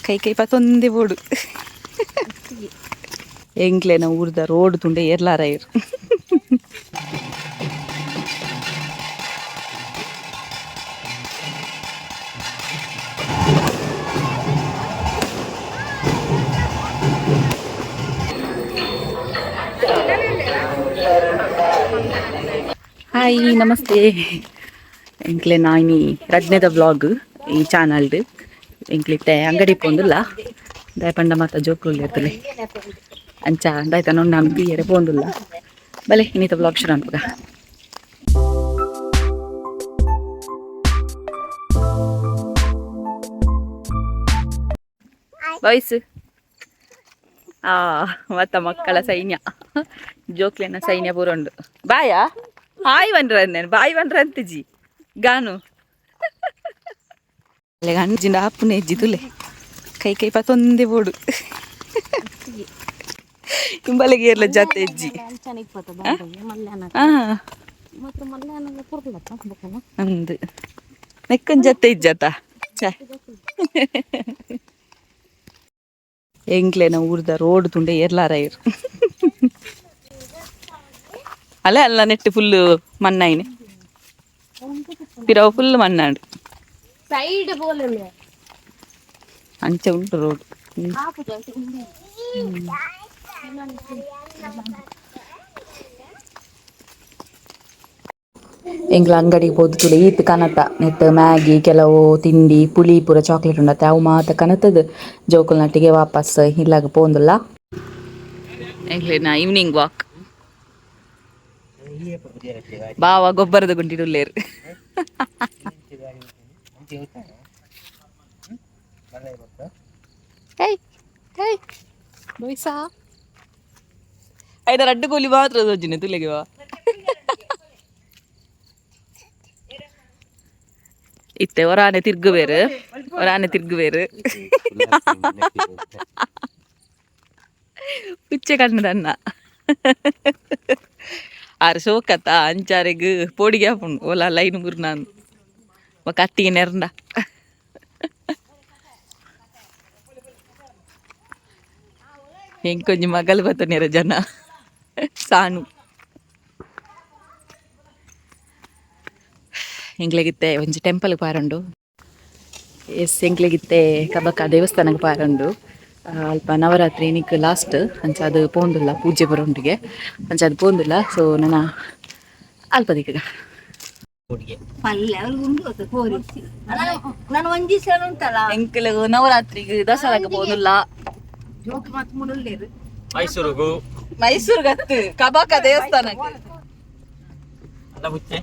ಕೈ ಕೈ ಪತ್ತೊಂದೇ ಬೋಡು. ಎಂಕ್ಲೆನ ಊರ್ದ ರೋಡ್ ತುಂಡೆ ಏರ್ಲಾರ ಇರು. ಹಾಯ್, ನಮಸ್ತೆ. ಎಂಕ್ಲೆ ಇನಿ ರಡ್ನೆದ ವ್ಲಾಗ್ ಈ ಚಾನಲ್ಡ್. ಎಂಕ್ಲಿತ್ತೆ ಅಂಗಡಿ ಪೋಂದುಲ್ಲ. ದಾಯ ಪಂಡ ಮಾತ ಜೋಕುಲು ಇರ್ತಲೆ. ಅಂಚ ದಾಯ್ತ ನೊಂಡು ಬೀಯರೆ ಪೋಂದುಲ್ಲ. ಬಲೆ, ಇನ್ನಿತ ವ್ಲಾಗ್ ಶುರು ಅನ್ಪಗ. ಬಾಯ್ಸ್, ಆ ಮತ್ತ ಮಕ್ಕಳ ಸೈನ್ಯ, ಜೋಕ್ಲೆನ ಸೈನ್ಯ ಪೂರ. ಬಾಯಾ, ಹಾಯ್ ಬಂದ್ರ, ಬಾಯ್ ಬಂದ್ರ ಅಂತಿಜಿ ಗಾನು. ಅಂಜಿಂದ ಆಪುನೆ ಹೆಜ್ಜಿ ತುಲೆ. ಕೈ ಕೈ ಪತ್ತೊಂದೇ ಬೋಡು. ಇಂಬಲೆಗೆ ಏರ್ಲ ಜಾತೆ ಹೆಜ್ಜಿ. ಹಾ, ಅಂದು ನೆಕ್ಕನ್ ಜತ್ತೆ ಇಜ್ಜತ. ಛೆ, ಎಂಕ್ಲೆನ ಊರ್ದ ರೋಡ್ ತುಂಡೆ ಏರ್ಲಾರ ಇರು. ಅಲ್ಲ ಅಲ್ಲ, ನೆಟ್ ಫುಲ್ ಮಣ್ಣಾಯಿನೆ. ಪಿರವು ಫುಲ್ ಮಣ್ಣಾಂಡು. ಸೈಡ್ ಬೋಲೆ. ಅಂಚೆ ಉಂಟು ರೋಡ್. ಎಂಕ್ಲ ಅಂಗಡಿಗೆ ಪೋದು ತುಲೆ ಈತ್ ಕನತ. ನೆಟ್ ಮ್ಯಾಗಿ, ಕೆಲವು ತಿಂಡಿ, ಪುಳಿ ಪೂರ, ಚಾಕ್ಲೇಟ್ ಉಂಡತ್ತೆ, ಅವು ಮಾತ ಕನತದ ಜೋಕುಲ್ ನಟ್ಟಿಗೆ ವಾಪಸ್ ಇಲ್ಲಾಗ ಪೋಂದುಲ್ಲ. ಎಂಕ್ಲೆನ ಈವ್ನಿಂಗ್ ವಾಕ್. ಬಾವ ಗೊಬ್ಬರದ ಗುಂಡಿಡುಲ್ಲೇರು. ಹೇಯ್ ಹೇಯ್ ಬೊಯ್ಸಾ, ಐದ ರಡ್ಡು ಕೂಲಿ ಮಾತ್ರ ಸೋಜಿನ ತುಲೆಗೆ ಬಾ. ಇತ್ತೆ ಒರಾನೆ ತಿರ್ಗುವೇರು, ಒರಾನೆ ತಿರ್ಗುವೇರು. ಪುಚ್ಚೆ ಕಣ್ಣದನ್ನ ಆರು ಶೋಕತ್ತ. ಅಂಚಾರೆಗ್ ಪೋಡಿಗೆ ಆಪುಂಡು. ಓಲ ಲೈನ್ ಬುರ್ನಾನ್ ಬೊಕ ಅತ್ತಿಗೆ ನೆರ್ಂಡ. ಎಂಕೊಂಜಿ ಮಗಲ್ ಬತ್ತನೇರ ಜನ ಸಾನು. ಎಂಕ್ಲೆಗಿತ್ತೆ ಒಂಜಿ ಟೆಂಪಲ್ ಪಾರುಂಡು. ಎಸ್, ಎಂಕ್ಲೆಗಿತ್ತೆ ಕಬಕ ದೇವಸ್ಥಾನಕ್ಕೆ ಪಾರುಂಡು. ಅಲ್ಪ ನವರಾತ್ರಿ ನಿಕ್ ಲಾಸ್ಟ್. ಅಂಚ ಅದು ಪೋಂದುಲ್ಲ, ಪೂಜೆ ಬರೋಂಡಿಗೆ. ಅಂಚ ಅದು ಪೋಂದುಲ್ಲ. ಸೊ ನನ್ನ ಅಲ್ಪ ದಿಕ್ಕ. ನಾನು ಒಂಜಿ ಸಲ ಉಂಟಲ್ಲ. ಎಂಕ್ಲೆ ನವರಾತ್ರಿಗೆ ದಸರಾಕ್ಕೆ ಪೋಂದುಲ್ಲ. ಮೈಸೂರಿಗೂ. ಮೈಸೂರು ಗತ್ತು, ಕಬಕ ದೇವಸ್ಥಾನಕ್ಕೆ. ಅಲ್ಲ ಬುಚ್ಚೆ.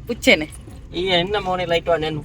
ಪುಚ್ಚೆನೆ. ಈ ಎನ್ನ ಮೋನಿ ಲೈಟ್ ನೆನ್.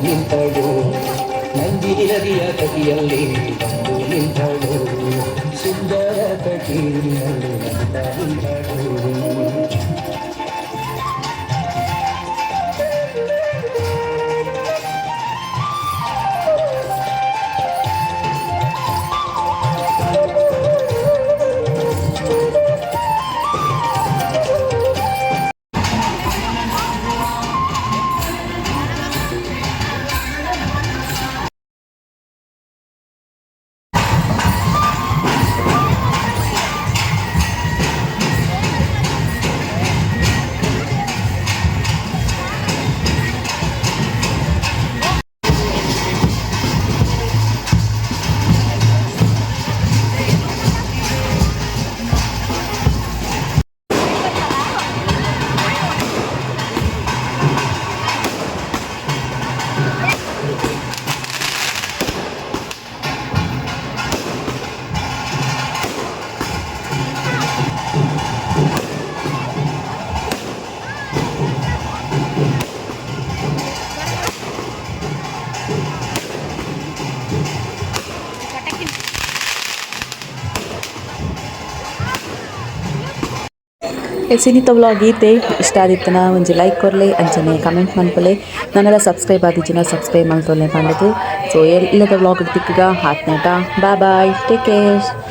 ನಿಂತಳು ನಂದಿನಿ ನದಿಯ ತಟಿಯಲ್ಲಿ ಬಂದು ನಿಂತಳು, ಸುಂದರ ಕಟೀಲಿನಲ್ಲಿ ನಗುತ್ತ ನಿಂತಳು. ಸಿನಿತ ವ್ಲಾಗ್ ಗೀತೆ ಇಷ್ಟ ಆದಿತ್ತನ ಒಂಜಿ ಲೈಕ್ ಕೊರ್ಲೆ, ಅಂಚನೆ ಕಮೆಂಟ್ ಮನ್ಪಲೆ. ನನ್ನೆಲ್ಲ ಸಬ್ಸ್ಕ್ರೈಬ್ ಆದಿಜ್ಜಿನ ಸಬ್ಸ್ಕ್ರೈಬ್ ಮಲ್ತೊಲ್ಲೆ ಪಂಡದು. ಸೊ ಎಲ್ಲದ ವ್ಲಾಗ್ ತಿಕ್ಕಗ ಹಾತ್ನೇಟ. Bye bye, take care.